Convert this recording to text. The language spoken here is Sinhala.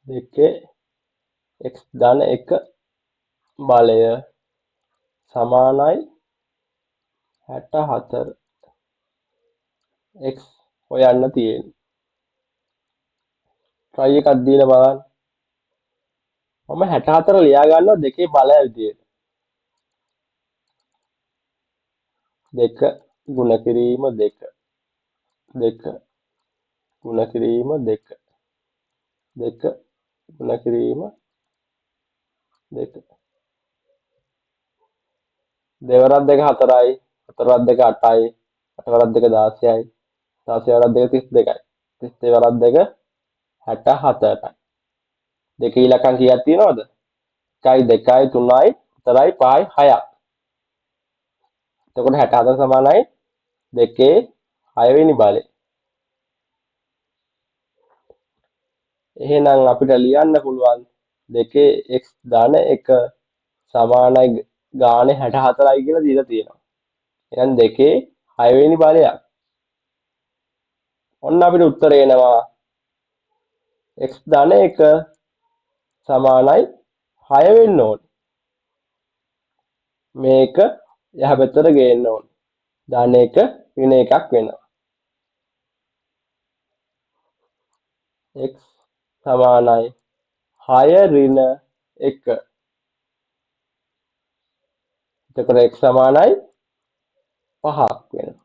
දෙකේ x ධන 1 බලය සමානයි 64. X හොයන්න තියෙන්නේ. Try එකක් දීලා බලන්න. මම 64 ලියා ගන්නවා දෙකේ බලය විදියට. 2 ගුණ කිරීම 2 2 ගුණ කිරීම 2 2 ගුණ කිරීම 2. දෙවරක් දෙක 4යි, හතරක් දෙක 8යි, අටවරක් දෙක 16යි, 16 වරක් දෙක 32යි, 32 වරක් දෙක 64යි. දෙක ඉලක්කම් කීයක් තියෙනවද? 1යි 2යි 3යි 4යි 5යි 6ක්. එතකොට 64 සමානයි දෙකේ 6 වෙනි බලය. එහෙනම් අපිට ලියන්න පුළුවන් දෙකේ x ධන 1 සමානයි ගානේ 64යි කියලා දීලා තියෙනවා. එහෙනම් දෙකේ 6 වෙනි බලයක්. ඔන්න අපිට උත්තරේ එනවා x ධන 1 සමානයි 6 වෙන්න ඕනේ. මේක යහ පැත්තට ගේන්න ඕනේ. ධන 1 ඍණ 1ක් වෙනවා. X සමානයි 6 ඍණ 1. එතකොට x සමානයි 5ක් වෙනවා.